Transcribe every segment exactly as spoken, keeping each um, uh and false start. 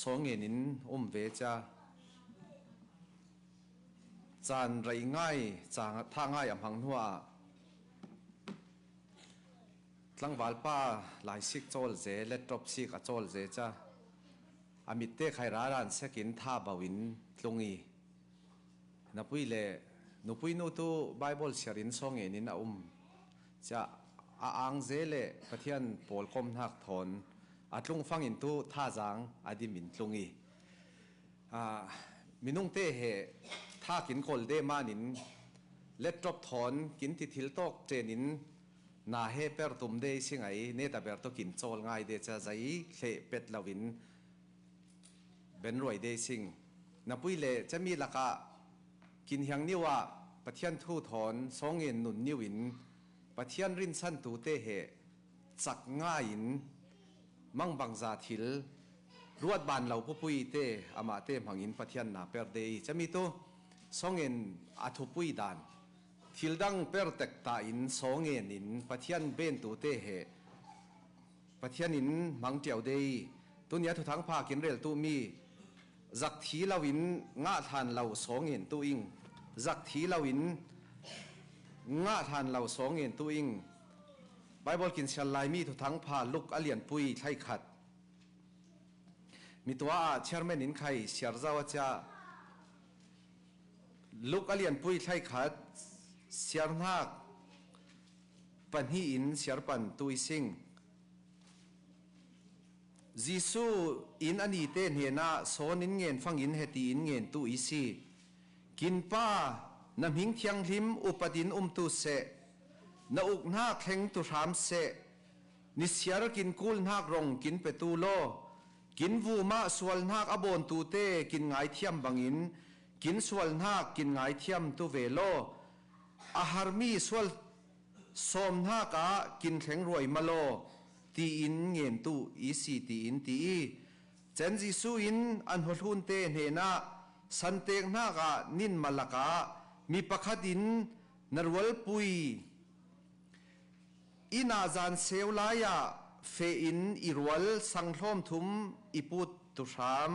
Sawngen in um ve cia. Caan rei ngai, caan tha ngai a hmang hnuah tlangvalpa laisik cawl ze, laptop sik a cawl ze cia. A mitte khai raran sekin tha bau in tlung i. Napui le nupui nu tu Bible siarin sawngen in a um cia, a ang ze le Pathian pawlkom hnak thawn a tlung fangin tu thazang a dim in tlung i. Aa, minungte he tha kin kol de manin laptop thawn kin ti thil tawk ṭenin na he per tum de i sing ai, neta ber tawh kin cawl ngai de cia, zai hleh pet loin ben ruai de i sing. Napui le cami lakah kin hiang niu ah Pathian thu thawn sawngen nun niu in Pathian rinsan tute he cak ngai in mangbangza thil ruat ban lo pupui te amahte hmangin Pathian na per de i. Cami tu sawngen a thupui dan, thil dang per tek ta in sawngen in Pathian ben tute he Pathian in hmang ṭiau de i. Tunia thuthang pha kin rel tu mi, zak thi loin ngah thlan lo sawngen tu ing. Zak thi loin ngah thlan lo sawngen tu ing. Bible kin siar lai mi thuthang pha Luk a lianpui thlaikhat. Mi tua ah chairman in khai siar zau a cia. Luk a lianpui thlaikhat, siarhnak pahnih in siar pan tu i sing. Jesuh in a nite hnenah sawn in ngen fangin heti in ngen tu i si. Kin pa, na hming thianghlim upat in um tu seh, na ukhnak thleng tu hram seh, ni siar kin kulhnak rong kin pe tu law, kin vumah sualhnak a bawn tute kin ngaithiam bangin kin sualhnak kin ngaithiam tu ve law, a harmi sual sawmhnak ah kin thleng ruai ma law, tiin ngen tu i si, tiin ti i. Cen Jesuh in an huahlunte hnenah, santeknak ah nin malak ah mi pakhat in na rualpui inn ah zan seu lai ah feh in i rual sanghlawm thum i put tu hram,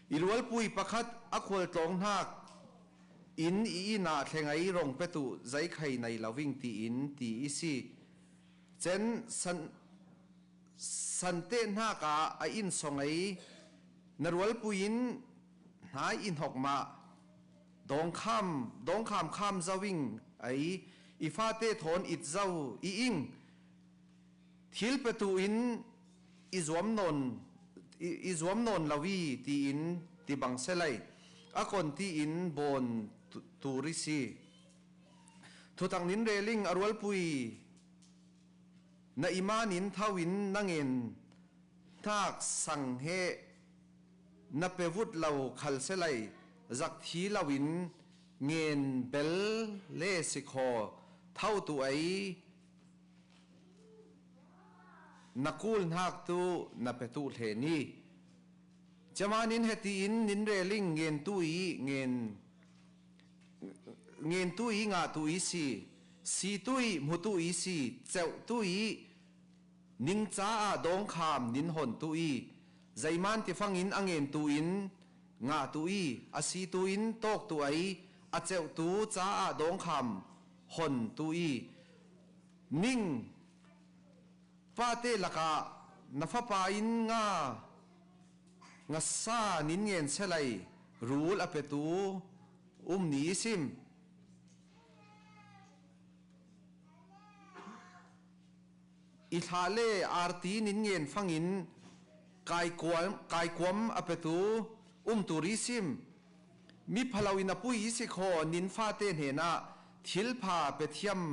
i rualpui pakhat a khualtlawng hnak in i inn ah thlengai rong petu zai khai nai lo ving, tiin ti i si. Cen san, santeh hnak ah a inn sawngai na rualpui in hnai i hnok mah, dawngkham, dawngkham kham zo ing ai, i fate thawn it zo i ing. Thil petu in i zuam nawn, i, i zuam nawn lo i, tiin ti bang se lai, a kon tiin bawn tu, tu ri si. Thutak nin reling a rualpui na i man in tho in na ngen hnak sang he na pe vut lo khal se lai, zak thi loin ngen bel le si khaw, tho tu ai na kul hnak tu na pe tu hle ni. Ciaman in heti in nin reling ngen tu i ngen, ngen tu i ngah tu i si, si tu i hmu tu i si, ceuh tu i ning caah dawngkham nin hon tu i, zeiman tifangin a ngen tu in ngah tu i, a si tu in tawk tu ai, a ceuh tu caah dawngkham hon tu i, ning pate lakah na fapa in nga, nga sa nin ngen se lai, rul a petu um ni i sim. I thlah le arti nin ngen fangin kaikuam, kaikuam a petu um tu ri sim. Mi phalo in a pui i si khaw nin fate hnenah thilpha pe thiam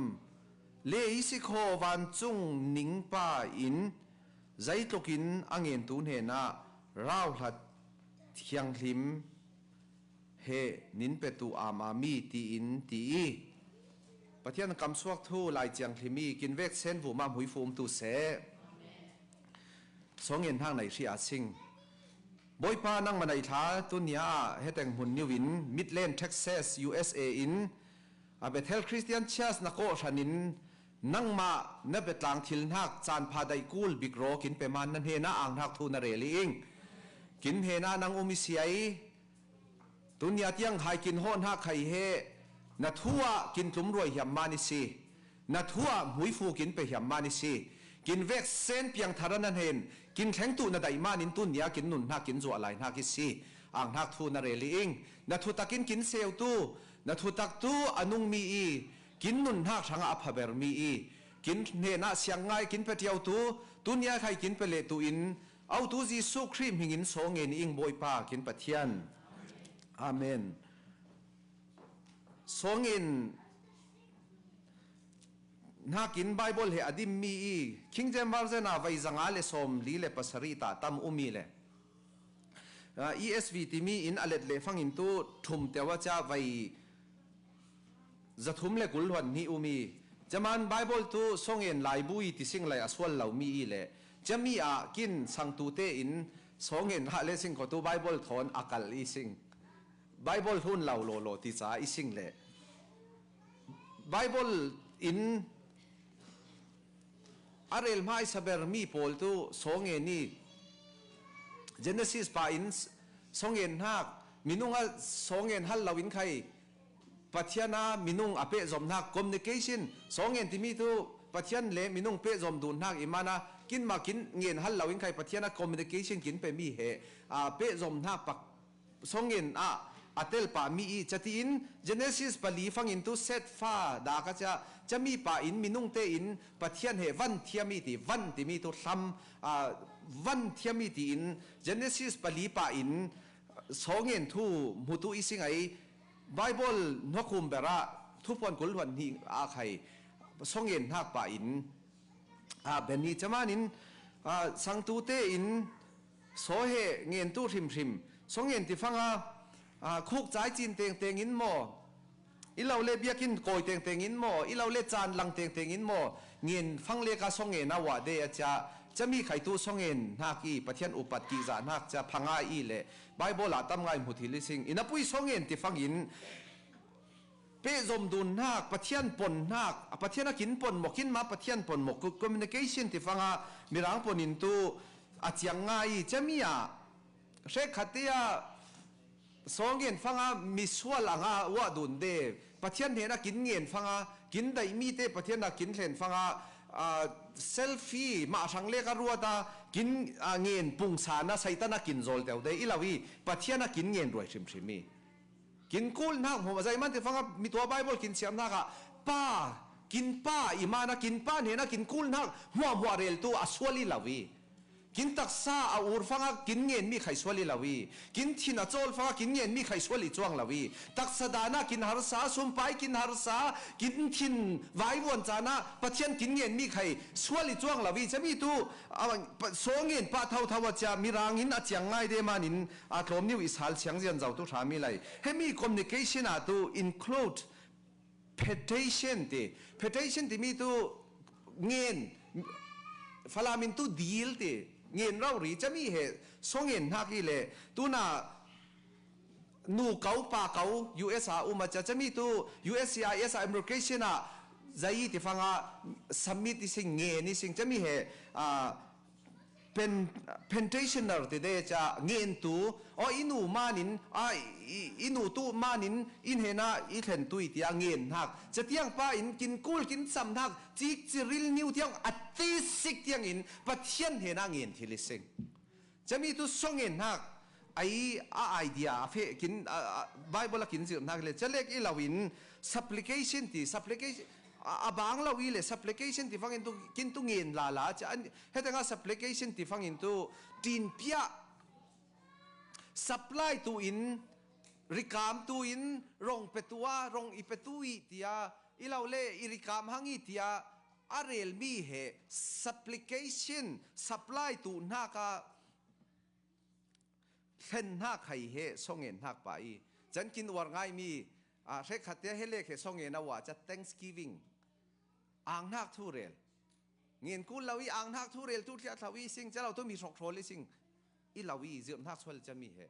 le i si khaw vancung ningpa in zaitlukin a ngentu hnenah rauhlat thianghlim he nin petu ama mi, tiin ti i. Pathian kamsuak thu Lai Thianghlim i kin vek sen vumah hmui fum tu seh. Sawngen hnak nai hri a sing. Bawipa, nangmah nai thla tunia ah heteng hmun niu in Midland, Texas, U S A in a Bethel Christian Church na kawh hranin nangmah na biatlang thil hnak caan pha daih kul bik raw kin pe man na hnenah ang hnak thu na rel i ing. Kin hnena nang um i si ai. Tunia tiang hai kin hawh hnak hai he, na thu ah kin tlumruai hiam man i si. Na thu ah hmuifu kin pe hiam man i si. Kin vek sen piangthar a na hen, kin thlengtu na daih man in tunia kin nun hnak kin zuah lai hnak i si. Ang hnak thu na rel i ing. Na thutak in kin seutu, na thutak tu a nungmi i, kin nun hnak hrangah a phabermi i, kin hnenah siang ngai kin pe ṭiautu, tunia khai kin pe lehtu in, autu Jesuh Khrih hmingin sawngen i ing Bawipa kin Pathian. Amen. Sawngen hnakin Bible he a dimmi i King James Version ah vai zanga le sawm li le pasarih ta tam um i le, ah, E S V timi in a let le fangin tu thum teu a ca vai zathum le kul hluan hnih um i, caman Bible tu sawngen laibu i ti sing lai a sual lo mi i le, cami ah kin sangtute in sawngen hlah le sing kho tu Bible thawn a kal i sing. Bible hlun lo lo lo ti ca i sing le. Bible in a rel hmai saber mi pawl tu sawngen i Genesis pa in sawngen hnak, minung a sawngen hal lo in khai Pathian a minung a pehzom hnak communication, sawngen timi tu Pathian le minung pehzom dun hnak i mana kin ma kin ngen hal lo in khai Pathian a communication kin pe mi he, a pehzom hnak pak sawngen ah a tel pah mi i cati in Genesis pali fangin tu set fa da ka cia cami pa in minung te in Pathian he van thiam i ti, van timi tu hlam, a van thiam i ti in Genesis pali pa in sawngen thu hmutu i sing ai. Bible hnuakhum berah thupuan kul hluan hnih a khai sawngen hnak pa in, a ben hi camanin, a sangtute in saw he ngentu hrimhrim sawngen ti fanga, a khuk cai cin tengteng in maw, i lo le biakinn kawi tengteng in maw, i lo le caan lang tengteng in maw, ngen fang le ka sawngen a uah de a cia, cami khaitu sawngen hnak i Pathian upat kihzah hnak cia phanga i le Bible ah tam ngai hmu thil i sing. Inn a pui sawngen ti fangin pehzom dun hnak, Pathian pon hnak, a Pathian a kin pon maw, kin ma Pathian pon maw, co-, communication ti fanga mirang pon in tu a ciang ngai i cami ah hrekkhat te ah sawngen fanga misual anga uah dun de, Pathian hnena kin ngen fanga, kin daih mi te Pathian a kin thlen fanga, a selfie mah hrang le ka ruat a kin, a ngen pungsan a Satan a kin zawl teu de i lo i Pathian a kin ngen ruai hrimhrim i. Kin kul hnak hmuh a zaiman ti fanga mi tua Bible kin siam hnak ah pa, kin pa i mana kin pa hnena kin kul hnak hmuahhmuah rel tu a sual i lo i. Kin taksa a ur fanga kin ngen mi khai sual i lo i. Kin thin a cawl fanga kin ngen mi khai sual i cuang lo i. Taksa dana kin harsa, sumpai kin harsa, kin thin vaivuan cana Pathian kin ngen mi khai sual i cuang lo i. Cami tu, a, pa, sawngen pah thotho a cia mirang in a ciang ngai de manin a tlawm niu i sal siang zian zau tu hra mi lai. Hemi communication ah tu include petition ti. Petition timi tu ngen, Falam in tu dil ti. Ngen rori cami he sawngen hnak i le tuna nu kau pa kau U S a um a cia cami tu U S C I S a immigration ah zai ti fanga submit i sing, ngen i sing cami he, a, pen-, petitioner ti de cia ngentu, aw, i nu manin, a, i, i nu tu manin, i hnena i thlen tu i tia ngen hnak. Catiang pa in kin kul kin cam hnak, cik ciril niu tiang a tisik tiangin Pathian hnena ngen thil i sing. Cami tu sawngen hnak, ai, a idea, a feh, kin, a, a, Bible a kin zirh hnak le, calek i lo in, supplication ti, supplication, a, a bang lo i le, supplication ti fangin tu, kin tu ngen lala, ca, an, hetanga supplication ti fangin tu, ṭinpiah, supply tu in, rikam tu in, rong pe tu a, rong i pe tu i tia, i lo le, i rikam hang i tia, a rel mi he, supplication, supply tu hnak a, thlen hnak hai he sawngen hnak pa i. Can kin uar ngai mi, a, hrekkhat te he lek he sawngen a uah ca thanksgiving. Ang hnak thu rel. Ngen kul lo i ang hnak thu rel tu thliah thlo i sing, ca lo tu mi hrawk hrawl i sing. I lo i zirh hnak sual cami he.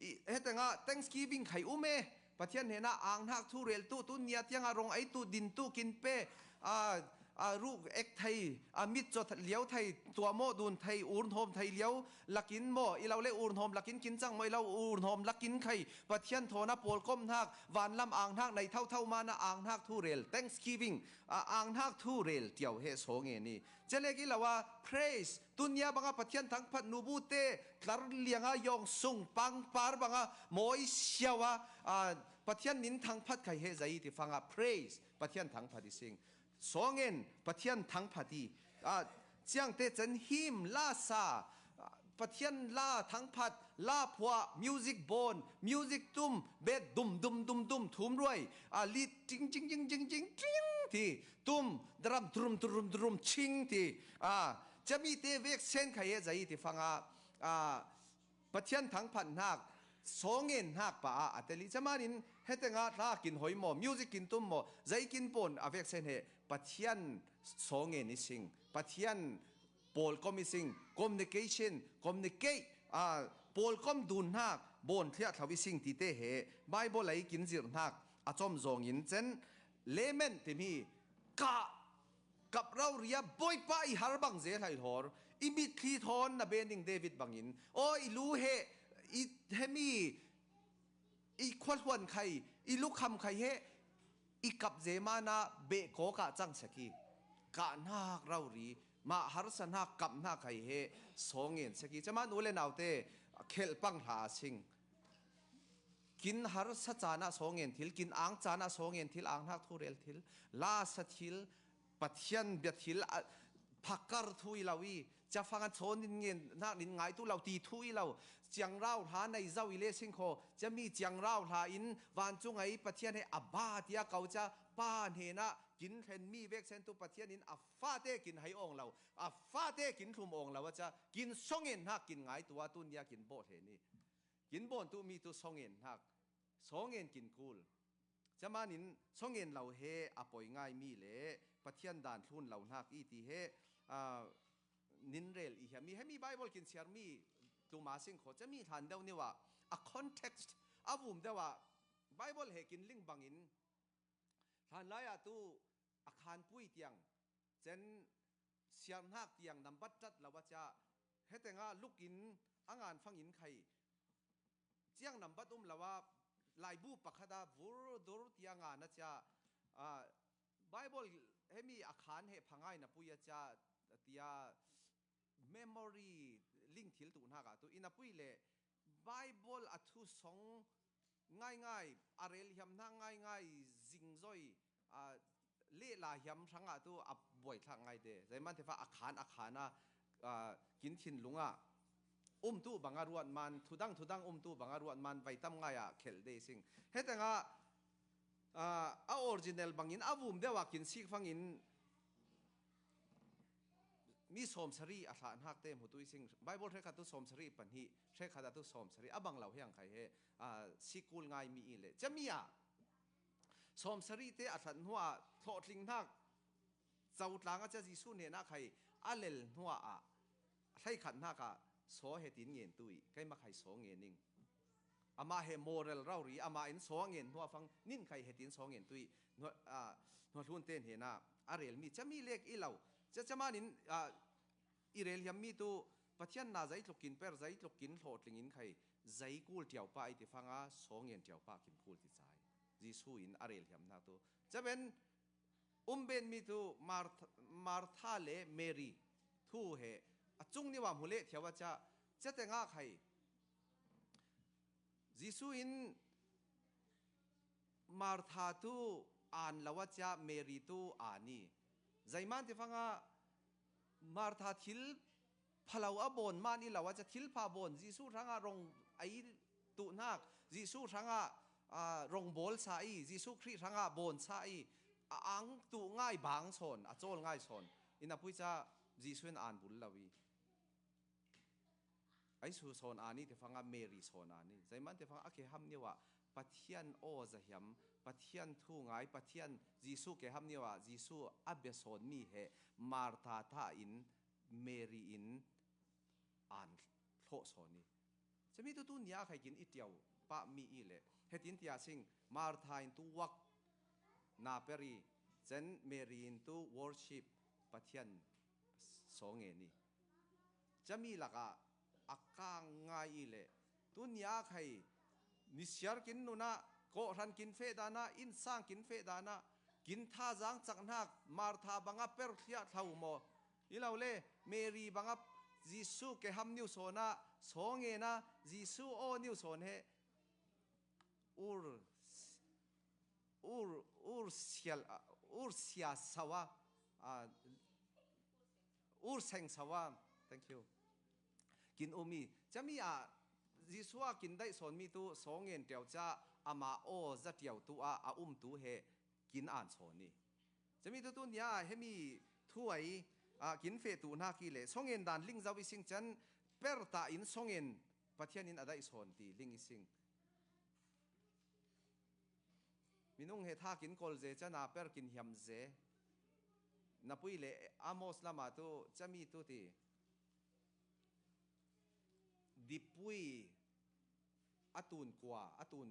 I, hetanga thanksgiving khai um e. Pathian hnena ang hnak thu rel tu, tu nia tianga rong ei tu, din tu, kin pe, a, a ruh ek thei, a mit caw liau thei, tuamawh dun thei, urhnawm thei liau lakin maw, i lo le urhnawm lakin kin cang maw, i lo urhnawm lakin khai Pathian thawn a pawlkom hnak, vanlam ang hnak, nei thauthau mana ang hnak thu rel, thanksgiving, a ang hnak thu rel tiau he sawngen i. Celek i lo a praise, tunia banga Pathian thangphat nubute tlar lianga yawng sung pangpar banga mawi siau a, a Pathian min thangphat khai he zai i ti fanga praise, Pathian thangphat i sing. Sawngen Pathian thangphat i, a, ciangte cen him, la sa, a, Pathian la thangphat, la phuah, music bawn, music tum, bet dum dum dum dum, thum ruai, a, lit ting ting ting ting ting ting ti, tum, drum drum drum drum ching ti, a, ciamite veksen khai he zai ti fanga, a, Pathian thangphat hnak, sawngen hnak pa ah a tel i, camanin hetengah tla kin hoi maw, music kin tum maw, zei kin pawn a veksen he Pathian sawngen i sing, Pathian pawlkom i sing, communication, communicate, a, pawlkom dun hnak, bawn thliah thlau i sing tite he Bible ei kin zirh hnak a com zawngin cen, lament timi kah kap rauria, Bawipa i har bang zel hai hlawr, i mitthli thawn na ben ding David bangin, aw, i lu he, i hemi, i khualhuan khai, i lukham khai he, i kap ze mana beh kawkah cang sek i, kah hnak rauri, mah harsa hnak kap hnak khai he, sawngen sek i, caman u le naute, khelh pang hla a sing. Kin harsa caan ah sawngen thil, kin ang caan ah sawngen thil, ang hnak thu rel thil, la sa thil, Pathian bia thil, a, phakar thu i lo i, ca fang an sawn in ngen hnak nin ngaitu lo ti thu i lo, ciangrau hla nei zo i le sing kho, cami ciangrau hla in vancung ei Pathian he a ba tia ko ca pa hnenah kin thlen mi veksen tu Pathian in a fate kin hai awng lo, a fate kin thlum awng lo a ca kin sawngen hnak kin ngaitu a tunia kin bawh thlen i. Kin bawn tu mi tu sawngen hnak, sawngen kin kul. Camanin sawngen lo he a poi ngai mi le Pathian dan thlun lo hnak i ti he, a, nin rel i hiam i. Hemi Bible kin siar mi tuma sing kho, cami hlan deuh niwa, a context, a vum deuh ah Bible he kin ling bangin, hlanlai ah tu a khanpui tiang, cen siarhnak tiang nambat tat lo a cia, hetengah lukin a ngan fangin khai, ciang nambat um lo a, laibu pakhat a vur dur tia ngan a cia, a, Bible hemi a khan he phangai na pui a cia, tia memory ling thil tuh hnak ah tu i na pui le Bible a thu song ngaingai, a rel hiam hna ngaingai, zingzoi, a, lehla hiam hrangah tu a buaithlak ngai te. Zeimante fa a khan a khan a, a, kin thinlung ah um tu bang a ruat man, thudang thudang um tu bang a ruat man, vaitam ngai ah khelh de sing. Hetengah, a, a original bangin a vum deuh ah kin sik fangin mi sawmsari a hlah hnak te hmu tu i sing. Bible hrekkhat tu sawmsari pahnih, hrekkhat a tu sawmsari a bang lo hiang khai he, a, sikul ngai mi i le. Cami ah sawmsari te a hlat hnuah hlawhtling hnak cotlang a cia Jesuh hnenah khai a lel hnuah ah hleikhat hnak ah saw he tin ngen tu i, keimah khai saw ngen ning. Amah he moral rori, amah in saw a ngen hnuah fang nin khai he tin saw ngen tu i, hnuah, a, hnuah hlun te hnenah a relmi cami lek i lo. Cia camanin, a, i rel hiam mi tu Pathian na zeitluk kin per, zeitluk kin hlawhtling in khai, zei kul tiau pah i ti fanga saw ngen tiau pah kin kul ti cai. Jesuh in a rel hiam hna tu. Caben um ben mi tu Martha, Martha le Mary thu he a cung niwa hmu leh thiau a cia, cia tengah khai Jesuh in Martha tu aan lo a cia Mary tu aan i. Zeiman ti fanga Martha thil phalo a bawn man i lo a cia thil pha bawn Jesuh hrangah rong ei tuh hnak, Jesuh hrangah, a, rong bawl sa i, Jesuh Khrih hrangah bawn sa i, a ang tuh ngai bang sawn, a cawl ngai sawn. I na pui cia Jesuh in aan bul lo i. Aisu sawn a ni te fanga Mary sawn a ni. Zeiman te fanga a ke ham niwa Pathian aw zahiam, Pathian thu ngai, Pathian Jesuh ke ham niwa Jesuh a bia sawn mi he Martha ta in Mary in aan hlawh sawn i. Cami tu tu nia khai kin i tiau pah mi i le. Hetin tia sing Martha in tu wak na peri Cen Mary in tu worship, Pathian sawng ngen i. Cami lakah a kang ngai i leh, tuni a khai nisiar kin nunah, kawhhran kin feh danah, innsang kin feh danah, kin thazang caknak Martha bangah perhliah thlo maw? I lo le, Mary bangah Jesu keham niu sawnah, sawng ngenah, Jesu aw niu sawn he, ur, ur, ur sial, ur sia sawa, ah, ur seng sawa. Thank you. Kin um i. Cami ah, Jesu a kin daih sawn mi tu, sawng ngen tiau ca, ama aw za tiau tu ah, a um tu he, kin an sawn i. Cami tu tu nia, hemi thu ai, ah, kin feh tu hnak i le, sawng ngen dan ling zau i sing can, per ta in sawng ngen Pathian in a daih sawn ti, ling i sing. Minung he tha kin kol ze cana per kin hiam ze. Na pui le Amos lama tu, cami tu ti. Dipui a tun kua, a tun,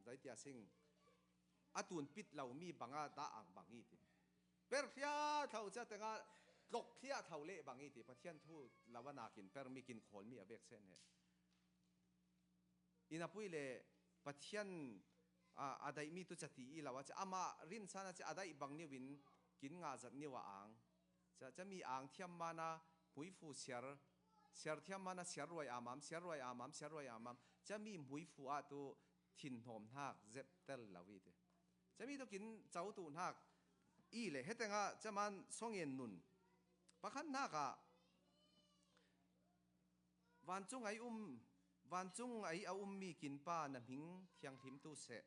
zai tia sing, a tun pit lo mi banga dah ang bang i ti. Per hliah thlo cia tengah tlok hliah thlo leh bang i ti. Pathian thu lo a nakin per mi kin khawl mi a vek sen he. Ina pui le Pathian, a, a daih mi tu ca ti i lo a ca, amah rinsan a ca a daih bang niu in kin ngah zat niu a ang. Ca, ca mi ang thiam mana hmuifu siar, siar thiam mana siar ruai amam, siar ruai amam, siar ruai amam. Ca mi hmuifu ah tu thinhawm hnak zep tel lo i ti. Ca mi tu kin co tu hnak i le, hetengah ca man sawng ngen nun. Pakhat hnak ah, vancung ai um, vancung ai a ummi kin pa na hming thianghlim tu seh.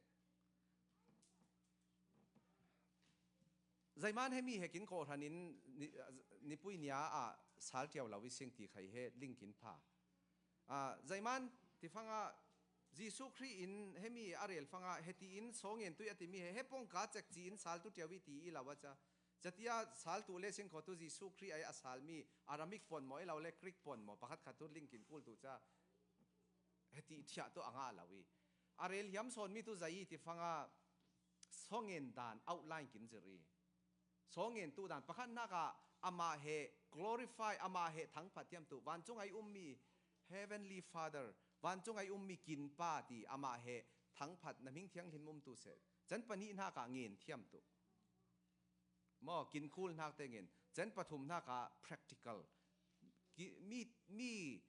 Zeiman hemi he kin kawhhran in ni, nipui nia ah sal tiau lo i sing ti khai he ling kin pha. Ah, zeiman ti fangah Jesu Khrih in hemi a rel fangah heti in sawng ngen tu i a timi he, he pongka cekci in sal tu tiau i ti i lo a ca. Catia sal tu le sing kho tu Jesu Khrih ai a salmi Aramik pon maw i lo le Greek pon maw pakhat khat tu ling kin kul tu ca. Heti thiah tu a ngah lo i. A rel hiam sawn mi tu zai i ti fangah sawng ngen dan outline kin zir i. Sawng ngen tu dan pakhat hnak ah amah he glorify, amah he thangphat thiam tu, vancung ai ummi Heavenly Father, vancung ai ummi kin pa ti amah he thangphat na hming thianghlim um tu seh. Can pahnih hnak ah ngen thiam tu. Maw, kin kul hnak te ngen. Can pathum hnak ah practical. Ki, mi, mi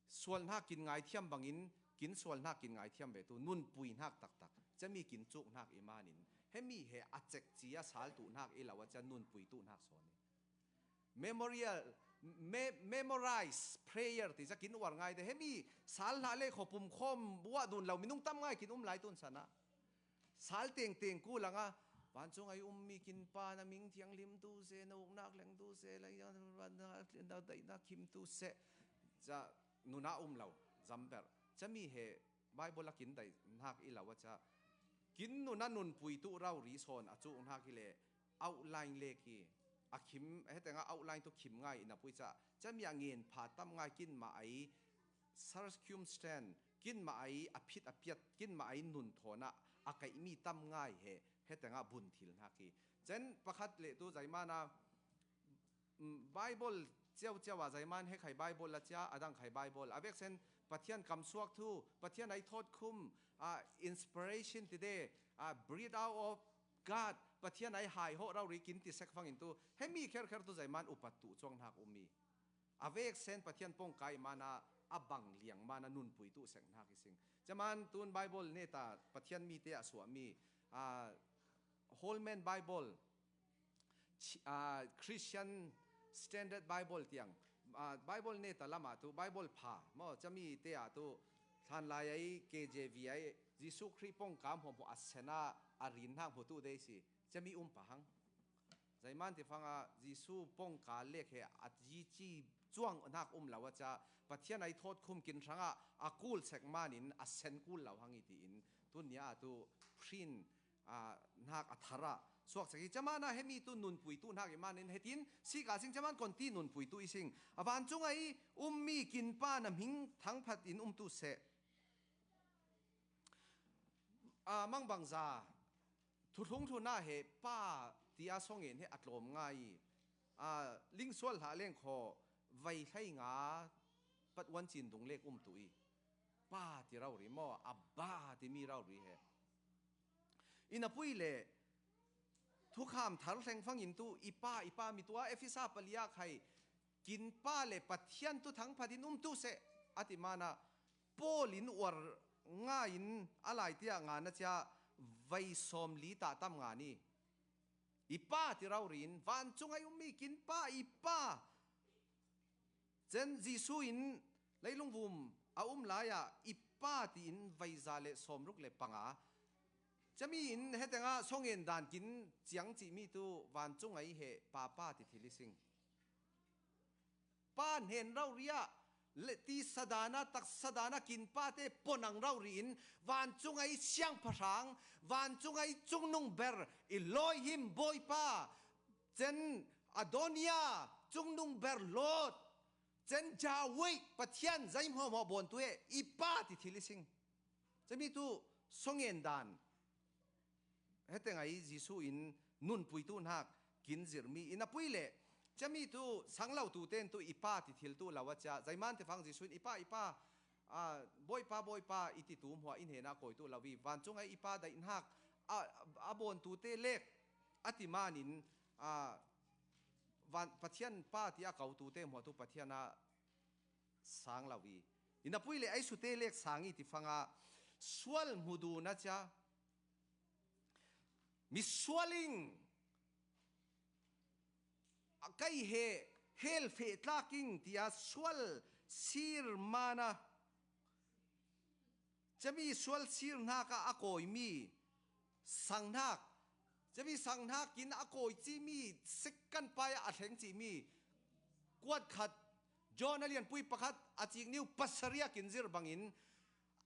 sual hnak kin ngai thiam bangin, kin sual hnak kin ngai thiam ve tu, nunpui hnak taktak. Cami kin cuk hnak i manin. Hemi he a cekci a sal tu hnak i lo a ca nunpui tu hnak sawn i. Memorial, me, memorize prayer ti ca kin uar ngai te. Hemi sal hlah le kho pum khawm buah dun lo minung tam ngai kin um lai tun sanah. Sal tengteng ku langah, vancung ai ummi kin pa na hming thianghlim tu seh, na uknak leng tu seh, na daihnak khim tu seh. Ca nunah um lo, zamber. Cami he Bible a kin daih hnak i lo a ca. Kin nunah nunpui tu rori sawn a cuk hnak i le outline lek i. A khim, hetengah outline tu khim ngai i na pui ca. Cami a ngen pha tam ngai kin mah ai circumstance, kin mah ai a phit a piat, kin mah ai nun thawn ah a kaihmi tam ngai he, hetengah bun thil hnak hi. Cen pakhat le tu zeimana, mm, Bible ciauciau ah zeiman he khai Bible a cia, a dang khai Bible. A veksen Pathian kamsuak thu, Pathian ai thawt khum, ah, inspiration ti de, ah, breathe out of God, Pathian ai hai hawh rau ri kin ti sek fangin tu, hemi kherkher tu zeiman upat tu cuang hnak um mi. A veksen Pathian pongka i mana a bang liang mana nunpui tu sek hnak i sing. Caman tun Bible neta Pathian mi te a suah mi, ah, Holman Bible, chi-, ah, Christian Standard Bible tiang, ah, Bible neta lamah tu Bible pha maw cami te ah tu hlanlai ai K J V ai Jesu Khrih pongka hmuahhmuah a sena a rin hnak hmu tu dei si. Cami um pahang. Zeiman ti fangah Jesu pongka lek he a zici cuang hnak um lo a ca Pathian ai thawt khum kin hrangah a kul sek manin a sen kul lo hang i tiin tun nia tu print, ah, hnak a thar ah suak sek i caman ah hemi tu nunpui tu hnak i manin hetin sika sing caman konti nunpui tu i sing a vancung ai ummi kin pa na hming thangphat in um tu seh. Ah, mangbangza Thuthlung thuna he pa tia sawng en he a tlawm ngai i, a, lingsual hlah leng khaw vai hlei nga pat uan cin dung lek um tu i, pa ti rori maw, a ba ti mi rori he. Ina pui le thukham thar hleng fangin tu i pa, i pa mi tua Efesa palia khai kin pa le Pathian tu thangphatin um tu seh a ti mana Paul in uar nga in a lai tia nga na cia vai sawm li ta tam nga ni. I pa ti rori in vancung ai um mi kin pa i pa. Cen Jesu in leilung vum a um lai-ah i pa tiin vai za le sawm ruk le panga. Cami in hetengah sawng en dan kin ciang cih mi tu vancung ai he pa pa ti thil i sing. Pa hnen rori ah le ti sadana tak sadana kin pate ponang rori in vancung ai siangpahrang, vancung ai cungnung ber i lawihim Bawipa, cen Adonia cungnung ber Lord, cen Jawei Pathian zai hmuahhmuah bawntu e i pa ti thil i sing. Cami tu sawng en dan heteng ai Jesu in nunpui tu hnak kin zirmi ina pui le cami tu sanglo tu ten tu i pa ti thil tu lo a cia, zaiman te fang Jesu in i pa, i pa, a, Bawipa, Bawipa i ti tu hmuah i hnena kawi tu lo i vancung ai i pa daih hnak a, a bawntu te lek a ti manin, a, van, Pathian pa ti a ko tu te hmuah tu Pathian a sang lo i ina pui le ai su te lek sang i ti fanga sual hmudu na cia. Misual in a kai he hel feh tlak in tia sual sir mana. Cami sual sir hnaka a kawimi sang hnak, cami sang hnakin a kawi cimi second pai a thleng cimi kuat khat, John a lianpui pakhat a cik niu pasariak in zir bangin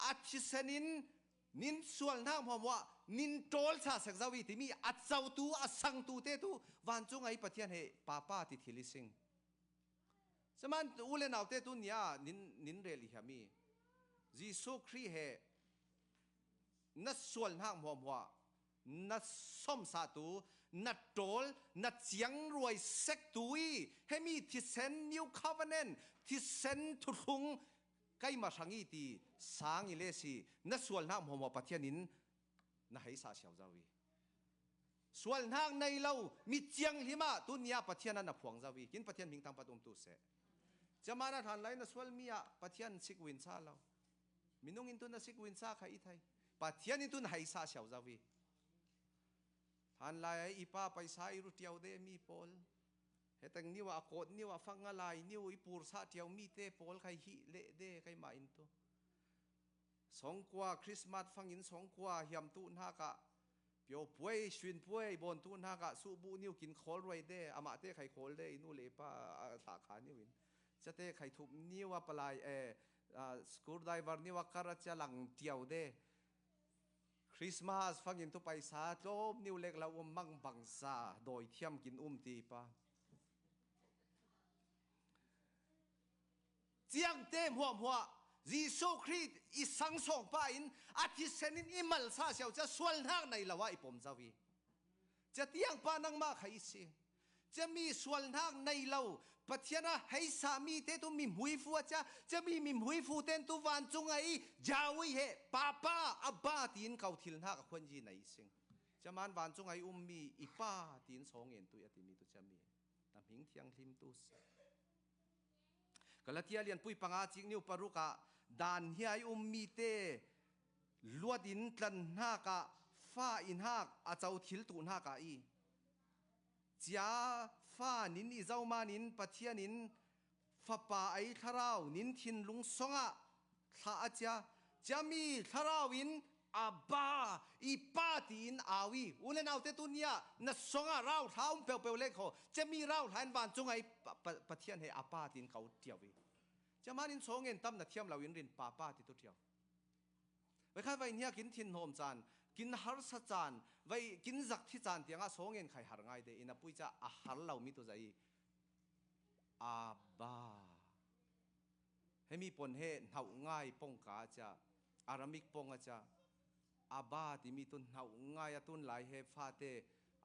a thisen in nin sual hnak hmuahhmuah nin ṭawl sa sek zo i timi a cotu a sangtu te tu vancung ai Pathian he papa ti thil i sing. Saman u le naute tu nia nin, nin rel i hiam i Jesu Khrih he na sual hnak hmuahhmuah na sawmsah tu, na ṭawl, na ciangruai sek tu i hemi thisen New Covenant, thisen thuthlung kaima hrang i ti sang i le si na sual hnak hmuahhmuah Pathian in na heisah siau zo i sual hnak nei lo mi cianghlim ah tu nia Pathian a na phuang zo i kin Pathian hming tangpat um tu seh. Ciaman a hlan lai na sual mi ah Pathian sik win sa lo. Minung in tu na sik win sa kha i thei. Pathian in tu na heisah siau zo i hlan lai ai i pa paisa i ru tiau de mi pawl. Heteng niu a kawt niu a fak nga lai niu i pur sa tiau mi te pawl khai hi leh de kai mah in tu. Sawngkua Christmas fangin sawngkua hiam tu hnaka pio puai, shin puai bawn tu hnaka suh buh niu kin khawl ruai de, amah te khai khawl de, i nu le i pa a thah kha niu in. Cia te khai thup niu a palai, eh, ah, screwdriver niu a kar a cia lang tiau de. Christmas fangin tu paisa tlawm niu lek lo um mang bangza dawi thiam kin um ti pa. Ciangte hmuahhmuah Jesu Khrih i sang sawng pa in a thisen in i malsa siau cia sual hnak nei lo ah i pom zo i cia tiang pa nangmah kha i si. Cia mi sual hnak nei lo Pathian a heisa mi te tu mi hmuifu a cia, cia mi mi hmuifu ten tu vancung ai Jawi he papa a ba tiin kau thil hnak a khuan ji nei sing. Cia man vancung ai um mi i pa tiin sawng en tu i a timi tu cia mi. Na hming thianghlim tu si. Galatia lianpui panga cik niu paruk ah dan hiai um mi te luat in tlan hnak ah fa i hnak a co thil tu hnak ah i cia fa nin i zoman in Pathian in fapa ei thlarau nin thinlung song ah thlah a cia, cia mi thlarau in a ba i pa tiin au i u le naute tu nia na song ah rau thla um peuhpeuh le kho cia mi rau thla in vancung ai pa, pa, Pathian he a pa tiin kau tiau i cia man in sawng en tam na thiam lo in rin papa ti tu tiau. Vai khat vai nia kin thin hawm caan, kin harsa caan, vai kin zak thi caan tiangah sawng en khai har ngai de ina pui ca a har lo mi tu zai i a ba. Hemi pon he hnauh ngai pong ka a cia, Aramik pong a cia, Abba timi tu hnauh ngai a, tunlai he fate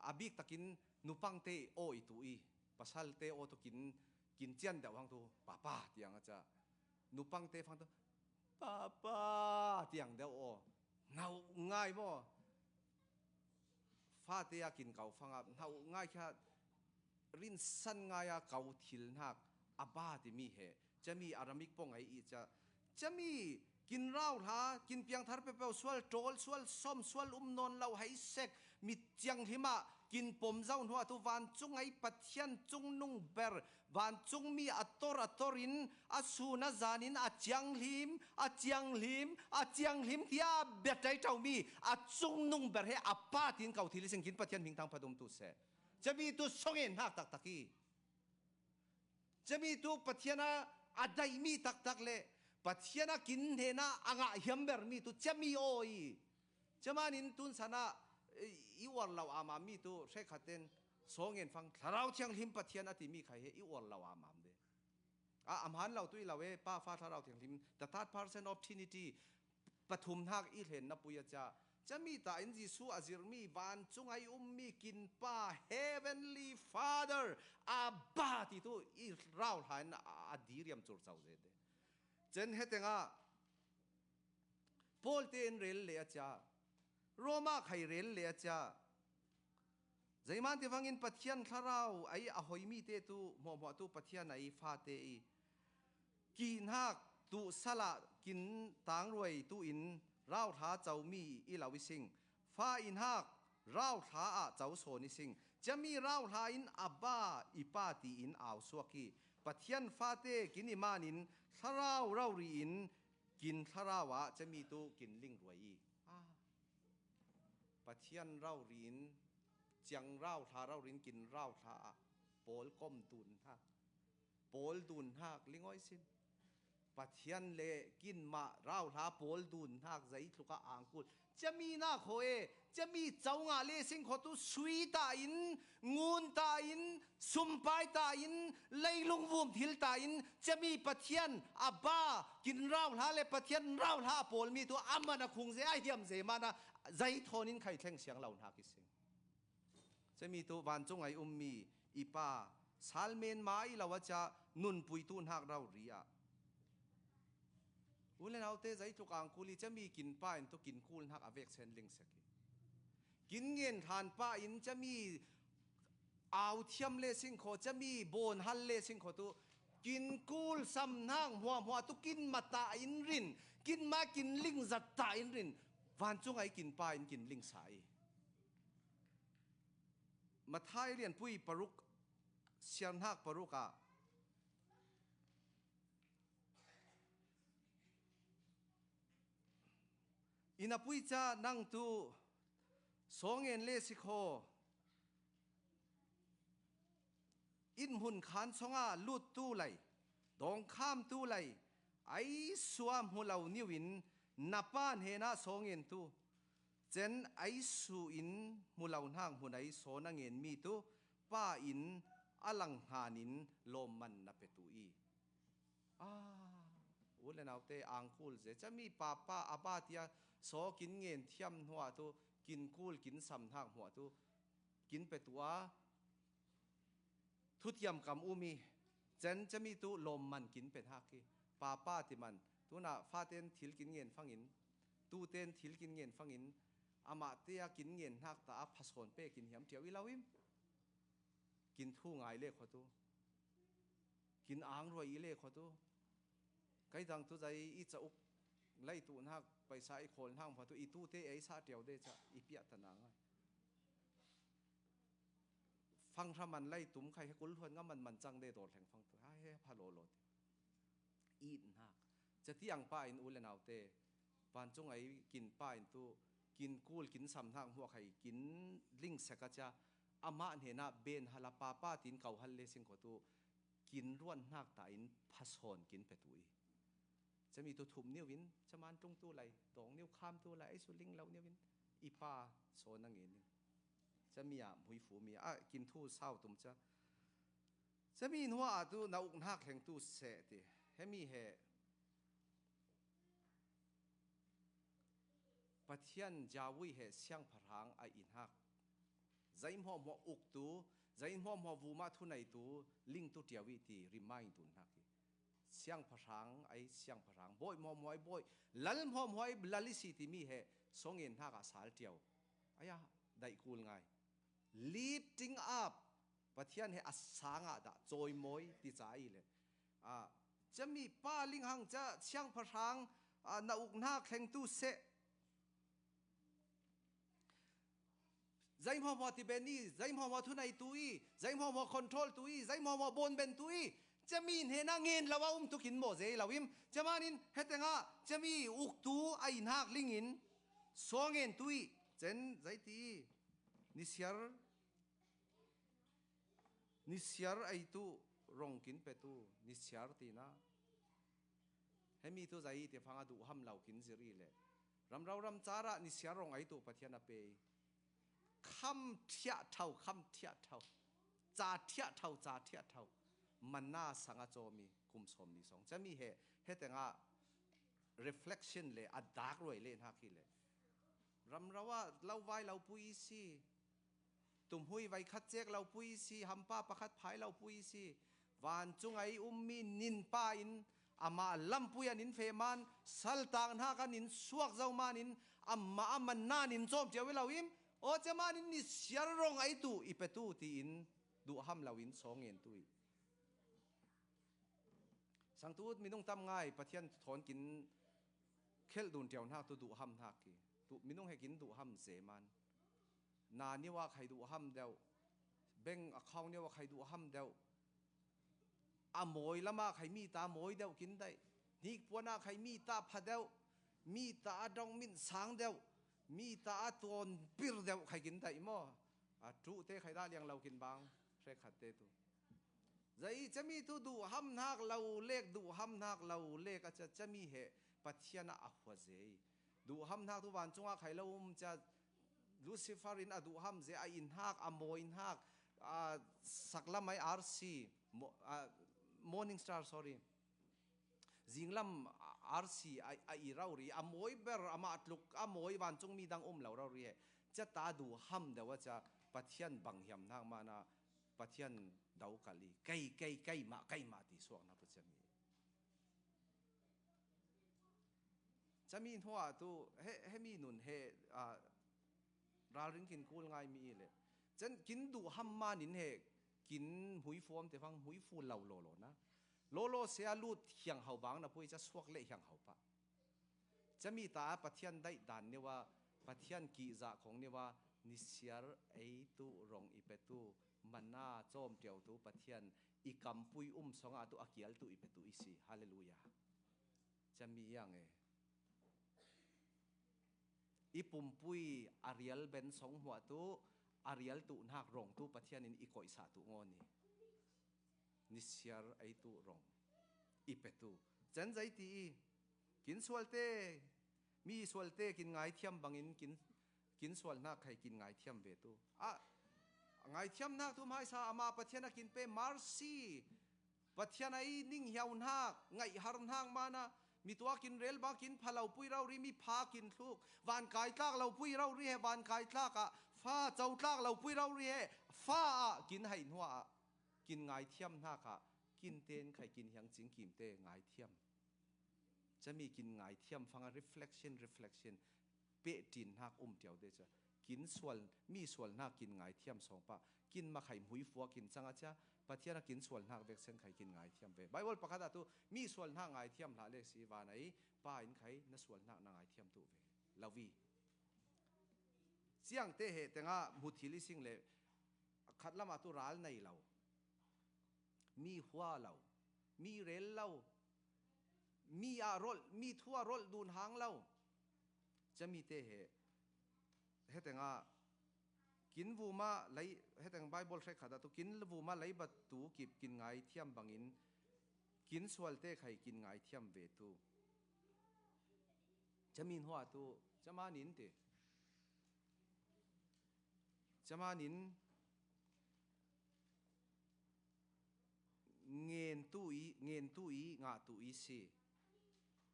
a bik takin nupangte aw i tu i, pasalte aw tu kin, kin cian deuh hang tu, Papa tiang a ca. Nupangte fang tu, Papa tiang deuh aw. Hnauh ngai maw? Fate a kin kau fang a, hnauh ngai kha rinsan ngai a kau thil hnak, Abba timi he. Cami Aramik pawng ai i ca. Cami kin rauhla, kin piangthar peuhpeuh, sual ṭawl, sual sawm, sual um nawn lo hei sek, mi cianghlim ah kin pom zo hnuah tu vancung ai Pathian cungnung ber, vancung mi a tor a tor in, a sun a zan in a cianghlim, a cianghlim, a cianghlim tiah a bia ṭaiṭau mi a cungnung ber he a pa tin kau thil i sing kin Pathian hming thangphat um tu seh. Cami tu sawngin hnak taktak i. Cami tu Pathian a, a daihmi taktak le Pathian a kin hnenah a ngah hiam bermi tu cami aw i. Camanin tun sanah i, i uar lo amam mi tu hrekkhat ten sawngin fang Thlarau Thianghlim Pathian a timi khai he i uar lo amam de. A, a hmaan lo tu i lo e, Pa, Fa, Thlarau Thianghlim, the third person of Trinity, pathum hnak i hlen na pui a ca. Cami ta in Jesuh a zirmi, vancung ai ummi kin Pa, Heavenly Father, Abba ti tu i rauhla in a, a diriam curcau zete. Cen hetengah Paul te in rel le a ca, Roma khai rel le a ca. Zeiman ti vangin Pathian Thlarau ai a hoimi te tu, hmuahhmuah tu Pathian ai fate i kihnak tu salah kin tangruai tu in rauhla comi i lo i sing. Fa i hnak rauhla ah co sawn i sing. Cami rauhla in Abba i Pa ti in au suak i Pathian fate kin i manin Thlarau rori in kin Thlarau ah cami tu kin lingruai i. Ah. Pathian rori in, ciang rauhla rori in kin rauhla ah, Paul kom dun hnak, Paul dun hnak, lingawi sin. Pathian le kin mah rauhla Paul dun hnak zeitluk ah angkul. Cami na khaw e, cami co ngah le sing khaw tu sui ta in, ngun ta in, sumpai ta in, leilung vum thil ta in, cami Pathian Abba, kin rauhla le Pathian rauhla a pawlmi tu a man a khung ze a hiam ze mana zei thawn in khai thleng siang lo hnak i sing. Cami tu vancung ai ummi i Pa, salmen ma i lo a ca nunpui tu hnak rori ah. U le naute zeitluk angkul i cami kin pa in tu kin kul hnak a vek sen ling sek i. Kin ngen hlan pa in cami au thiam le sing khaw, cami bawn hal le sing khaw tu kin kul sam hnak hmuahhmuah tu kin ma ta in rin, kin ma kin ling zat ta in rin, vancung ai kin pa in kin ling sa i. Matthai lianpui paruk, siar hnak paruk ah i na pui ca nang tu sawng en le si khaw, in hmun khan sawngah lut tu lai, dawngkham tu lai, ai sua hmu lo niu in na pa hnenah sawng en tu, cen ai su in hmu lo hnak hmun ai saw na ngen mi tu pa in a lang hnanin lawmman na pe tu i. Ah, u le naute angkul ze cami papa a ba tia saw kin ngen thiam hnuah tu kin kul kin sam hnak hmuah tu kin pe tu a thutiam kam um i cen cami tu lawmman kin pe hnak i papa ti man tunah faten thil kin ngen fangin tuten thil kin ngen fangin amah te a kin ngen hnak ta a phasawn pe kin hiam ṭiau i lo im. Kin thu ngai le khuatu, kin angruai i le khuatu, kai dang tu zai i cauk lei tu hnak paisa i khawl hnak hmuatu i tute ei sa ṭiau de ca i piah ta na ngai. Fanghra man lei tum khai he kul hluan nga man man cang de dawr hleng fang tu ha he pha law law ti. It hnak. Catiang pa in u le naute, vancung ai kin pa in tu, kin kul, kin sam hnak hmuah khai, kin ling sek a cia, amah hnenah ben hala papa tin kau hal le sing kho tu, kin ruan hnak ta in phasawn kin pe tu i. Cami tu thum niu in, caman tung tu lai, dawng niu kham tu lai, ai su ling lo niu in, i pa sawn a ngen in. Cami ah hmuifu mi ah kin thu sau tum ca. Cami hnuah tu na uk hnak hleng tu seh ti. Hemi he. Pathian Yahweh he siangpahrang a i hnak. Zeihmawhmawh uktu, zeihmawhmawh vumah thuneitu, lingtu ṭiau i ti remind tu hnak hi. Siangpahrang a i siangpahrang, bawi hmawhmawh a i bawi, lal hmawhmawh a i lal i si timi he, sawngen hnak ah sal ṭiau. Aya, daih kul ngai. Lifting up, Pathian he a sangah dah, cawimawi ti ca i le. Ah, cami pa linghang ca siangpahrang, ah, na uk hnak thlengtu seh. Zeihmawhmawh tiben i, zeihmawhmawh thuneitu i, zeihmawhmawh control tu i, zeihmawhmawh bawnben tu i, cami hnenah ngen lo a um tu kin maw zei lo im. Camanin hetengah cami uktu a i hnak lingin sawngen tu i, cen zei ti i, nisiar, nisiar ei tu rong kin petu, nisiar tina. Hemi tu zei i tifang a duhham lo kin zir i le. Ramro ramcar ah nisiar rong ei tu Pathian a pe i. Kham ṭhiah ṭhau, kham ṭhiah ṭhau. Ca ṭhiah ṭhau, ca ṭhiah ṭhau. Manna sang a cawm i kum sawm ni sawng. Cami he, hetengah reflection le a dak ruai le hnak hi le. Ramro ah lo vai lo pui i si. Tumhui vai khat cek lo pui i si, hampa pakhat phai lo pui i si. Vancung a i ummi ninpa in amah lampui an in feh man, saltang hnak an in suak zo man in, amah a manna in cawm ṭiau i lo im, aw camanin nisiar rong ei tu i petu tiin duhham lo in sawngen tu i. Sangtu minung tam ngai, Pathian thawn kin khelh dun ṭiau hnak tu duhham hnak i. Tu minung he kin duhham zeman. Na niwa khai duhham deuh. Bank account niwa khai duhham deuh. A mawi lama khai mi ta mawi deuh kin daih. Hnikpuana khai mi ta pha deuh. Mi ta a dong min sang deuh. Mi ta a tuan pir deuh khai kin daih maw. A ṭuhte khai dah liang lo kin bang. Hrekkhatte tu. Zei cami tu duhham hnak lo lek, duhham hnak lo lek a ca, cami he Pathian ah a hua zei. Duhham hnak tu vancung ah khai lo um ca, Lucifer in a duhham zei, a i hnak, a mawi hnak, a saklam ai R C, mo-, a, Morning Star, sorry. Zinglam R C a, a i rori, a mawi ber, amah tluk, a mawi vancung mi dang um lo rori he. Ca ta duhham deuh a ca Pathian bang hiam hnak mana Pathian do kal i, kei, kei, keimah, keimah ti suak hnak tu cami. Cami hnuah tu, he, hemi nun he, ah, ralring kin kul ngai mi i le. Cen kin duhham man in he, kin huifuam te fang huifu lo lolo na. Lolo se a lut hiang hau bang na pui ca suak le hiang hau pah. Cami ta a Pathian daih dan niwa, Pathian kihzah khong niwa, nisiar ei tu rong i petu, manna cawm ṭiau tu Pathian i kampui um song a tu a kial tu i petu i si. Hallelujah. Cami yang e. I pumpui a rial ben song hmuah tu, a rial tu hnak rong tu Pathian in i koihsah tu ngaw ni. Nisiar ei tu rong i petu. Cen zei ti i, kin sualte, mi sualte kin ngaithiam bangin kin, kin sual hnak khai kin ngaithiam ve tu. A, ngaithiam hnak tu hmaisa amah Pathian a kin pe mercy. Pathian a i ning hiau hnak, ngaihhar hnak mana, mi tua kin rel bang kin pha lo pui rori, mi pha kin thluk, van kai tlak lo pui rori he, van kai tlak ah, fa co tlak lo pui rori he, fa ah kin hai hnuah ah, kin ngaithiam hnak ah, kin ten khai kin hiang cing kim te ngaithiam. Cami kin ngaithiam fanga reflection, reflection. Pehṭin hnak um ṭiau te ca. Kin sual, mi sual hnak kin ngaithiam sawng pah. Kin makhai hmuifua kin cang a cia. Pathian a kin sual hnak vek sen khai kin ngaithiam ve. Bible pakhat ah tu mi sual hnak ngaithiam hlah le si van a i pa in khai na sual hnak na ngaithiam tu ve. Lo vi. Ciang te he tengah hmu thil i sing le khat lamah tu ral nei lo. Mi hua lo, mi rel lo, mi ah rolh, mi thu ah rolh dun hang lo. Cami te he, hetengah kin vuma lei, heteng Bible hrekkhat ah tu kin vuma leibat tu kip kin ngaithiam bangin kin sualte khai kin ngaithiam ve tu. Cami hua tu, camanin ti. Camanin ngen tu i, ngen tu i, ngah tu i si.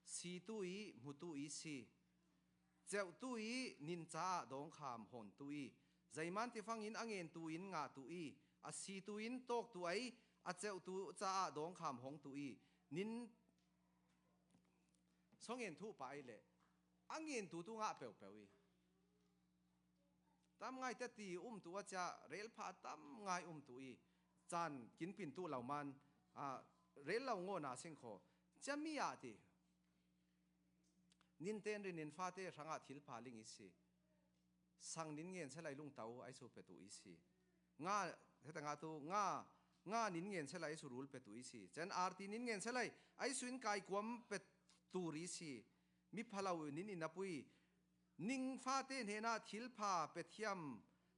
Si tu i, hmu tu i si. ceuhtu i nin caah dawngkham hawngtu i, zeiman tifangin a ngentu in ngahtu i, a situ in tawktu ai, a ceuhtu caah dawngkham hawngtu i, nin sawngenthu pa ai le a ngentu tu ngah peuhpeuh i, tam ngai teti umtu a cia, rel pha tam ngai umtu i, caan kin pintu lo man, a, rel lo ngawna singkhaw, ciami ah ti. Nin ten rin in fate hrangah thil pha ling i si. Sang nin ngen selai lungtau ai su petu i si. Nga, heta nga tu, nga, nga nin ngen selai ai su rul petu i si. Cen arti nin ngen selai ai su in kai kuam petu ri si. Mi phalo nin in a pui. Ning fate hnenah thil pha pe thiam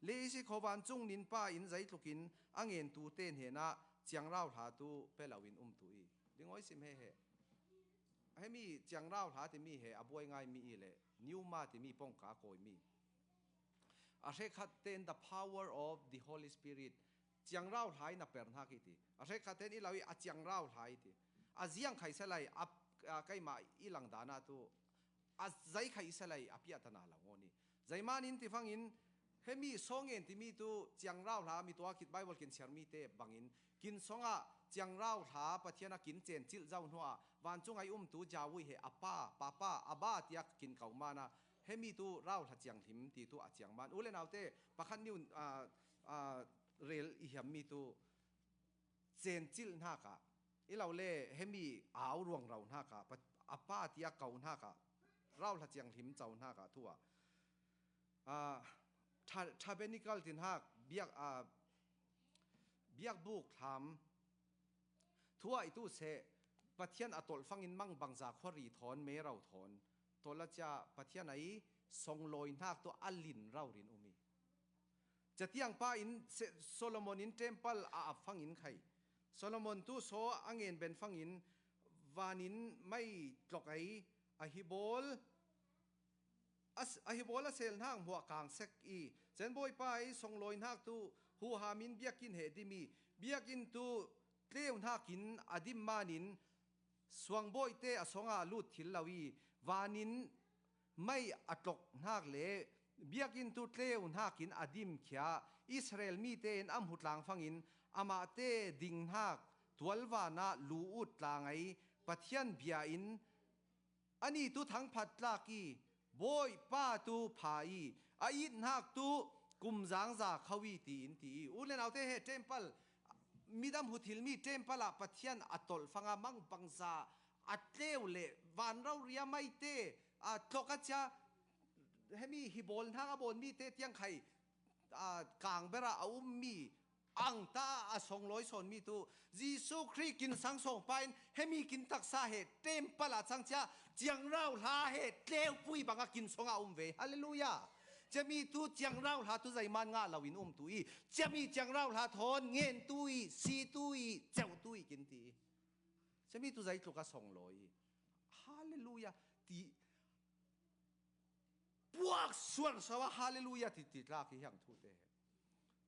le i si kho, vancung nin pa in zeitlukin a ngentu te hnenah ciangrau hla tu pe lo in umtu i. Ding awi sim he he. Hemi ciangrau hla timi he a buai ngai mi i le, pneuma timi pawngka kawi mi. A hrekkhat ten the power of the Holy Spirit. Ciangrau hla in a per hnak i ti. A hrekkhat ten i lo i a ciangrau hla i ti. A ziang khai selai, a, a keimah i lang dan ah tu. A zei khai selai, a piahtana lo ngaw ni. Zeiman in tifangin, hemi sawng ngen timi tu ciangrau hla mi tua kit Bible kin siar mi te bangin, kin sawngah ciangrau hla Pathian a kin cen cilh zo hnuah, vancung ai umtu Jawi he a pa, papa, a ba tiak kin kau mana, hemi tu rau hla cianghlim ti tu a ciang man. U le naute, pakhat niu, a, a, rel i hiam mi tu cen cilh hnakah, i lo le hemi au ruangrau hnakah, pa, a pa tiak kau hnakah, rau hla cianghlim cau hnakah thu ah. A, ta-, tabernacle tin hak, biak, a, biakbuk hlam, thu ah i tu seh, Pathian a tolh fangin mang bangza khuari thawn, mero thawn, tolh a cia Pathian a i songlawi hnak tu a lin raurin um i. Catiang pa in se-, Solomon in temple a ap fangin khai. Solomon tu saw a ngen ben fangin vanin mei tlok ei a hi bawl, a s-, a hi bawl a sel hnak hmuah kang sek i, cen Bawipa i songlawi hnak tu huham in biakinn he dim i, biakinn tu tleu hnakin a dim manin suangbawite a songah lut thil lo i, vanin mei a tlok hnak le biakinn tu tleu hnakin a dimkhia Israel mite in a hmu tlang fangin amahte ding hnak tualvanah lu ut tlang ei Pathian bia in, ani tu thangphat tlak i, Bawipa tu pha i, a it hnak tu kumzang za kho i, tiin ti i. U le naute he temple, midam hu thilmi temple ah Pathian a tolh fanga mang bangza a tleu le van rauria maite, a tlok a cia, hemi hi bawl hnak a bawl mite tiang khai, a, kang berah a ummi, ang ta a songlawi sawnmi tu, Jesuh Khrih kin sang sawngpa in hemi kin taksa he temple ah cang cia, ciangrau hla he tleupui bangah kin sawngah um ve. Halleluiah. Ciami tu ciangrau hla tu zeiman ngah lo in um tu i, ciami ciangrau hla thawn ngen tu i, si tu i, ceuh tu i kin ti i. Ciami tu zeitluk a songlawi i. Halleluiah. Ti, puak suan so a halleluiah ti, ti tlak hi hiang thu te he.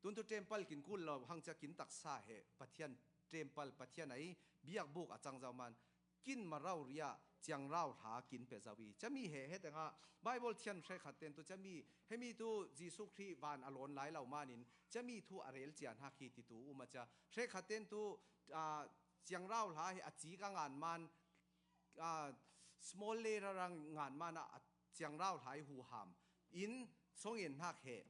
Tun tu temple kin kul lo hang cia kin taksa he Pathian temple, Pathian a i biakbuk a cang zo man, kin ma rauria ciangrau hla kin pe zo i. Ciami he, he tengah Bible thian hrekkhat ten tu ciami, hemi tu Jesuh Khrih van a lawn lai lo manin ciami thu a rel cia hnak hi ti tu um a cia. Hrekkhat ten tu, a, ciangrau hla he a cik a ngan man, a, small letter a ngan man a, a ciangrau hla i huham in sawng ngen hnak he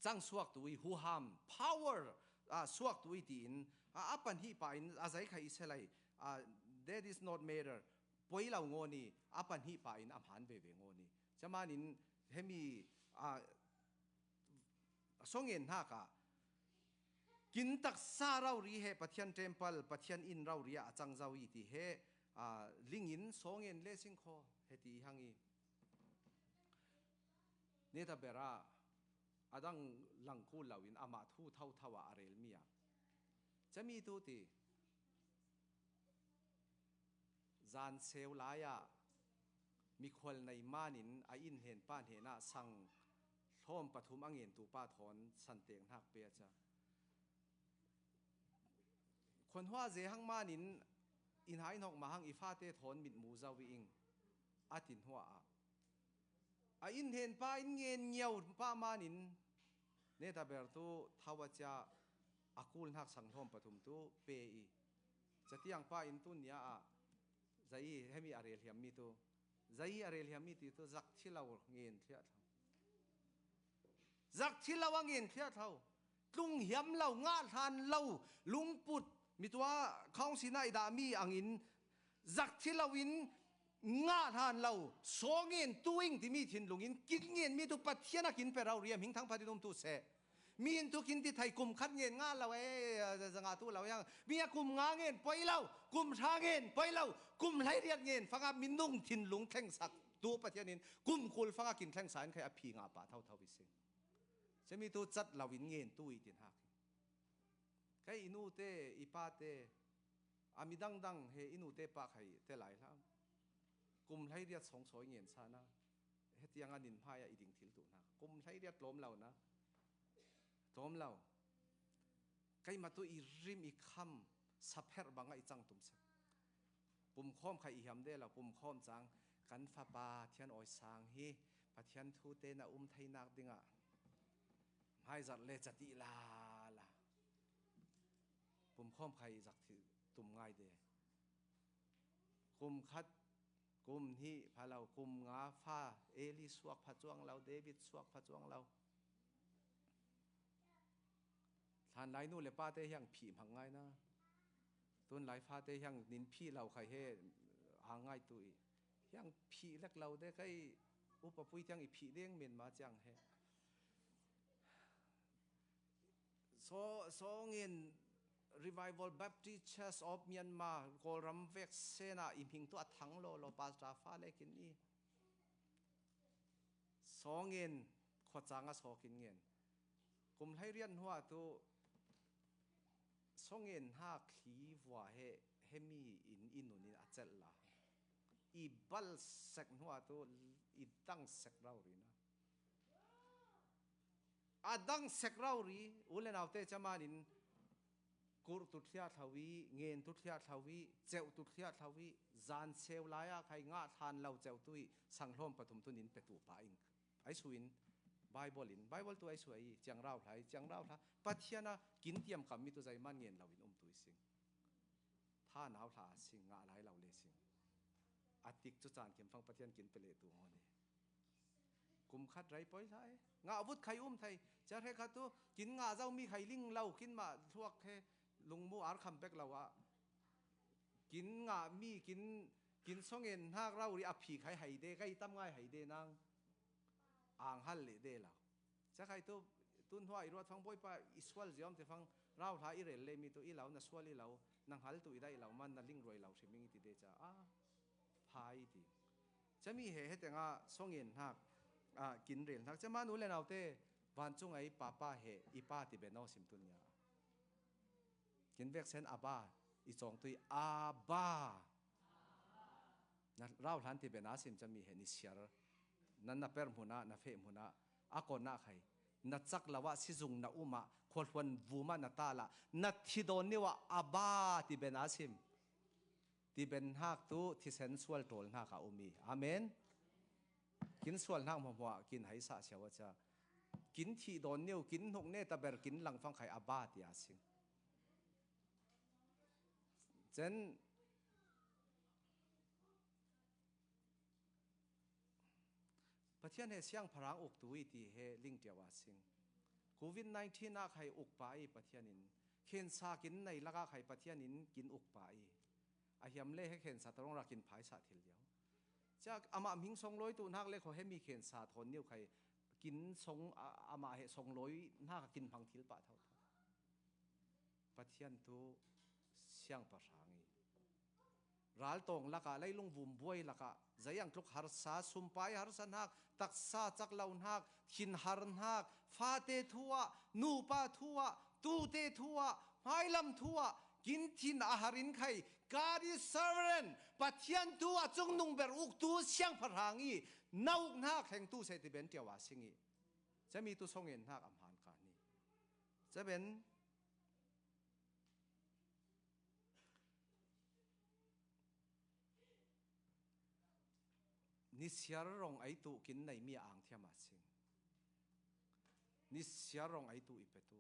cang suak tu i, huham, power, a, suak tu i tiin, a, a pan hi pa in a zei kha i selai, a, that is not matter. Poi lo ngaw ni, a pan hi pa in a hmaan veve ngaw ni. Ciamanin hemi, a, a sawng ngen hnakah kin taksa rauria he Pathian temple, Pathian inn rauria a cang zo i ti he, a, lingin sawng ngen le singkhaw he ti i hang i. Neta bera a dang lang kul lo in amah thu thotho ah a relmi ah, ciami tu ti, zan seu lai ah mikhual nei manin a inn hnen pa hnenah sang hlawm pathum a ngentu pa thawn santek hnak pe a cia. Khuanhua ze hang manin i hna i hnawk ma hang i fate thawn mitmu zo i ing, a ti hnuah ah, A inn hnen pa in ngen ngiau pa manin, neta ber tu thau a cia a kul hnak sang hlawm pathum tu pe i, catiang pa in tun nia ah, zai hemi a rel hiam mi tu, zai a rel hiam mi ti tu, zak thi lo ngen thliah thlau. Zak thi lo a ngen thliah thlau. Tlung hiam lo, ngah hlan lo, lungput, mitua khawng sinah i dah mi angin, zak thi lo in, ngah hlan lo, saw ngen tu ing timi thinlung in, kin ngen mi tu Pathian a kin pe rau riam hing thang phatin um tu seh. Mi in tu kin ti thai kum khat ngen ngah lo, eh, zanga tu lo yang. Mi a kum nga ngen poi lo, kum hra ngen poi lo, kum hleiriat ngen fanga minung thinlung thlengsak tu Pathian in kum kul fanga kin thlengsa in khai a phi nga pa thau thau i sing. Cemi tu cat lo in ngen tu i tin hak. Kai i nu te, i pa te, a mi dangdang he i nu te pa khai te lai hlam. Kum hleiriat song sawi ngen sana. Hetiang a nin hmai a i ding thil tu hna. Kum hleiriat tlawm lo na. Tlawm lo. Kai matu i rim i kham sapher bang a i cang tum sek. Pumkhawm khai i hiam de lo, pumkhawm cang kan fapa Thian Awi Sang hi Pathian thu te na um theinak dingah hmaizat le cati lala. Pumkhawm khai zak thi tum ngai de. Kum khat, kum hnih, pha lo, kum nga fa, Eli suak pha cuang lo, David suak pha cuang lo. Hlanlai nu le pa te hiang phih hmang ngai na. Tunlai fa te hiang nin phih lo khai he, a ngai tu i. Hiang phih lek lo de kai upa pui tiang i phih ding min ma ciang he. So, so ngin Revival Baptist Church of Myanmar, Kawlram vek sena i hming tu a thang lo lo, Pastor fa le kin i. Sawngin khuacang a sawkin ngen. Kum hleiriat hnuah tu sawngin hna khi vua he, he mi in i nun in a celh la. I bal sek hnuah tu i dang sek rau rina. A dang sek rau ri, u le naute caman in kurh tu thliah thlo i, ngen tu thliah thlo i, ceuh tu thliah thlo i, zan seu lai ah khai ngah thlan lo ceuh tu i, sanghlawm pathum tu nin petu pa in. Ai su in, Bible in, Bible tu ai su ai, ciangrau hla i, ciangrau hla. Pathian a kin tiam kam mi tu zeiman ngen lo in um tu i sing. Tha nau hla a sing, ngah lai lo le sing. A tik cu caan kim fang Pathian kin pele tu ngaw ne. Kum khat rei poi hla e. Ngah vut khai um thei. Cia hre khat tu, kin ngah zo mi khai ling lo, kin mah thluak he, lungmu ar kham pek lo ah. Kin ngah mi, kin, kin sawngin hnak rau ri a phi khai hai de, kai tam ngai hai de nang. Ang hal le de lo. Cia khai tu, tun hua i ruat fang Bawipa i sual ziawm te fang, rau hla i rel le mi tu i lo, na sual i lo, na hal tu i daih lo, man na ling ruai lo hrim ing i ti de ca. Ah. Pha i ti. Cami he, he tenga sawngin hnak, ah, kin rel hnak. Cama nu le naute, vancung ai papa he, i pa ti ben aw sim tun nia. Kin vek sen Abba, i cawng tui Abba. Na rau hlan ti ben a sim cami he, ni siar. Nan na per hmun ah, na feh hmun ah, a kon ah khai. Na cak lo ah, sizung na um ah, khualhuan vum ah, na tal ah, na thi dawn neu ah, Abba ti ben a sim. Ti ben hnak tu thisen sual ṭawl hnak a um i. Amen. Kin sual hnak hmuahhmuah kin haisah sia cia. Kin thih dawn neu, kin hnuk ne ta ber, kin langfang khai Abba ti a sing. Cen Pathian he siangpahrang uktu i ti he lingṭiau a sing. Covid nineteen ah khai ukpa i Pathian in, khensa kin nei lakah khai Pathian in kin ukpa i. A hiam le he khensa tarong ra kin phaisa thil liau. Cia amah hming songlawi tu hnak le kho he mi khensa thawn niu khai kin song, a-, amah he songlawi hnak a kin hmang thil pah tho tho. Pathian tu siangpahrang i. Raltawng lakah, leilung vumbuai lakah, zeiang tluk harsa, sumpai harsa hnak, taksa cak lo hnak, thinhar hnak, fate thu ah, nupa thu ah, tute thu ah, hmailam thu ah, kin thin a har in khai, God is sovereign, Pathian tu a cungnung ber uktu siangpahrang i, na uk hnak hlengtu seh ti ben ṭiau a sing i. Cami tu songin hnak a hman ka ni. Caben Nisiar rong ei tuh kin nei mi a angthiam a sing. Nisiar rong ei tuh i petu.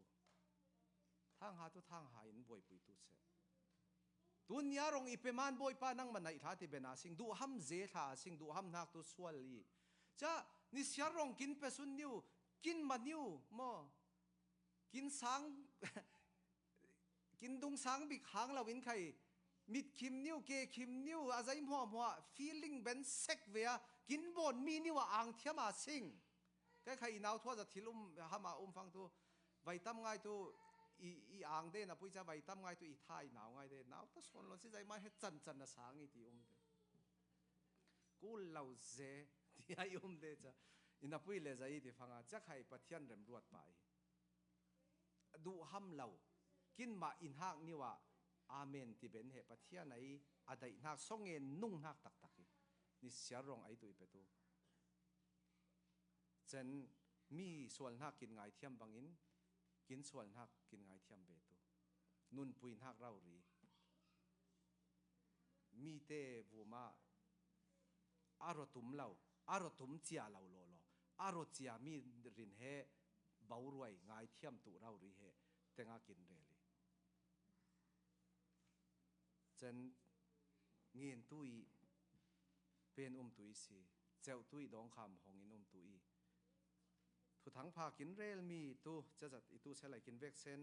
Thangha tu thangha in buaipuitu seh. Tunia rong i pe man Bawipa nangma naih thla ti bena sing, duhham ze thla a sing, duhham nak tu sual i. Ca nisiar rong kin pe sun niu, kin ma niu maw. Kin sang, kin dung sang bik hang lo in khai, mit khim niu, ke khim niu, a zei hmuahhmuah, feeling ben sek ve a, kin bawn mi niu a angthiam a sing. Kai khai i nau thua za thil um, hama um fang tu, vai tam ngai tu, i, i ang de na pui ca vai tam ngai tu, i tha i nau ngai de, nau ta suan lo si zai mai he can can na sang i ti um de. Kul lo ze, ti ai um de ca. I na pui le zai i ti fanga, ca khai Pathian remruat pa i. Duhham lo, kin mah in hak niu ah, amen ti ben he Pathian ai, a daih hnak, song ngen nung hnak taktak i. Nisiar rong ei tuh i petu. Cen mi sual hnak kin ngaithiam bangin, kin sual hnak kin ngaithiam ve tu. Nunpui hnak rori. Mite vuma a rotum lo, a rotum cia lo lolo, a ro cia mi rin he boruai ngaithiam tu rori he tenga kin reli. Cen ngen tu i pen um tu i si, ceu tu i dongkham hong in um tu i. Thuthang pha kin rel mi tu, cazat i tu selai kin vek sen.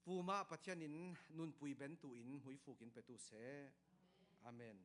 Puma Pathian in nunpui ben tu in hmuifu kin pe tu se. Amen.